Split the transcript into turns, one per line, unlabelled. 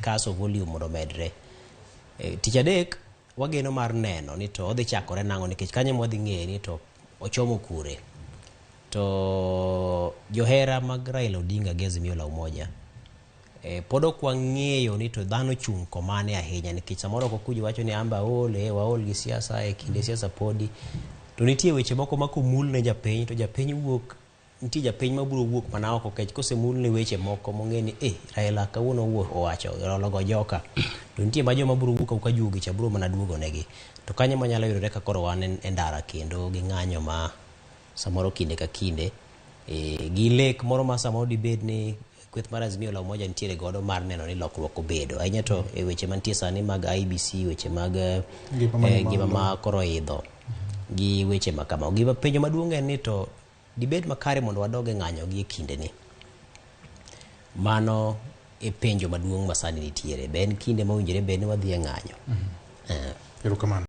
gikaso volume mondo omedre. Tich adek wageno mar neno ni to odhi chakore nang'o, nikech kanyo ema wadhi ng'eye ni to ochomo kure. To johera mag Raila Odinga gi Azimio la Umoja pod ok wang'eyo ni to dhano chung' komane ahinya, nikech samoro oko kuji wacho ni amba aol, waol gi siasa e kinde siasa podi. To nitie weche moko ma komul ne japiny to japiny wuok, nitie japiny mabiro wuok mana oko kech kosemul ne weche moko mong'e ni Raila kawuono owuok owacho ologo joka. To nitie ma joma biro wuok ka juogi cha biro mana duogo negi. To kanyo manyalo yudore ka koro wan e ndara kendo gi ng'anyo ma samoro kinde ka kinde gi lek moro ma samoro dibed ni kweth mar Azimio la Umoja nitiere godo mar neno ni lokruok obedo ahinya to e weche mantie sani mag IEBC, weche mag ngima ma koro idho gi weche ma kamago. Gima penjo maduong' en ni to dibed makare mondo wadog e ng'anyo gi e kindeni? Mano e penjo maduong' ma sani nitiere. Be en kinde mowinjore bed ni wadhi e ng'anyo?
Erokamano.